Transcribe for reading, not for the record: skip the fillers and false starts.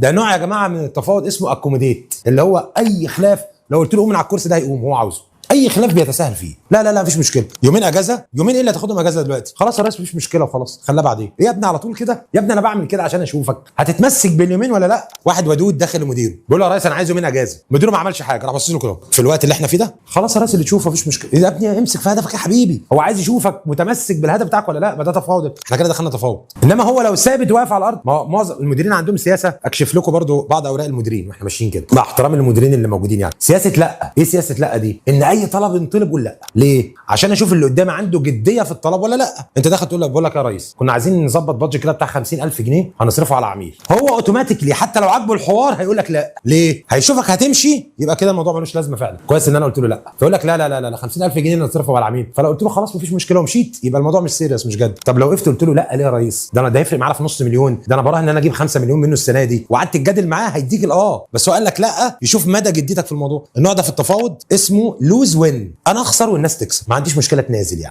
ده نوع يا جماعة من التفاوض اسمه accommodate، اللي هو اي خلاف لو قلت له قوم من على الكرسي ده هيقوم، هو عاوزه. اي خلاف بيتساهل فيه. لا لا لا، مفيش مشكله، يومين اجازه، يومين ايه اللي هتاخدهم اجازه دلوقتي؟ خلاص يا ريس مفيش مشكلة وخلاص، خليها بعدين. ايه يا ابني على طول كده؟ يا ابني انا بعمل كده عشان اشوفك هتتمسك باليومين ولا لا. واحد ودود داخل لمديره بيقول له يا ريس انا عايز يومين اجازه، مديره ما عملش حاجه، راح بص له كده في الوقت اللي احنا فيه ده، خلاص يا ريس اللي تشوفه مفيش مشكله. يا ابني امسك في هدفك يا حبيبي، هو عايز يشوفك متمسك بالهدف بتاعك ولا لا. ما ده تفاوض، احنا كده دخلنا تفاوض. انما هو لو ثابت واقف على الارض، ما هو معظم المديرين عندهم سياسه، اكشف لكم برضو بعض اوراق المديرين واحنا ماشيين كده مع احترام المديرين اللي موجودين، يعني سياسة لا. ايه سياسة لا دي؟ ان اي طلب ينطلب قول لا. ليه؟ عشان اشوف اللي قدامي عنده جدية في الطلب ولا لا. انت داخل تقول لك بقول لك يا ريس كنا عايزين نظبط budget كده بتاع 50000 جنيه هنصرفه على عميل، هو automatically حتى لو عاجبه الحوار هيقول لك لا. ليه؟ هيشوفك هتمشي، يبقى كده الموضوع ملوش لازمه فعلا. كويس ان انا قلت له لا، فيقول لك لا لا لا لا 50000 جنيه نصرفه على العميل. فلو قلت له خلاص مفيش مشكلة ومشيت يبقى الموضوع مش serious، مش جد. طب لو وقفت قلت له لا ليه يا ريس؟ ده انا ده يفرق معانا في نص مليون، ده انا براهن ان انا اجيب 5 مليون منه السنة دي، وقعدت تتجادل معاه هيديك الاه، بس هو قال لك لا، يشوف مدى جديتك في الموضوع. النوع ده في التفاوض اسمه lose win، انا اخسر والناس تكسب، ما عنديش مشكلة تنازل يعني.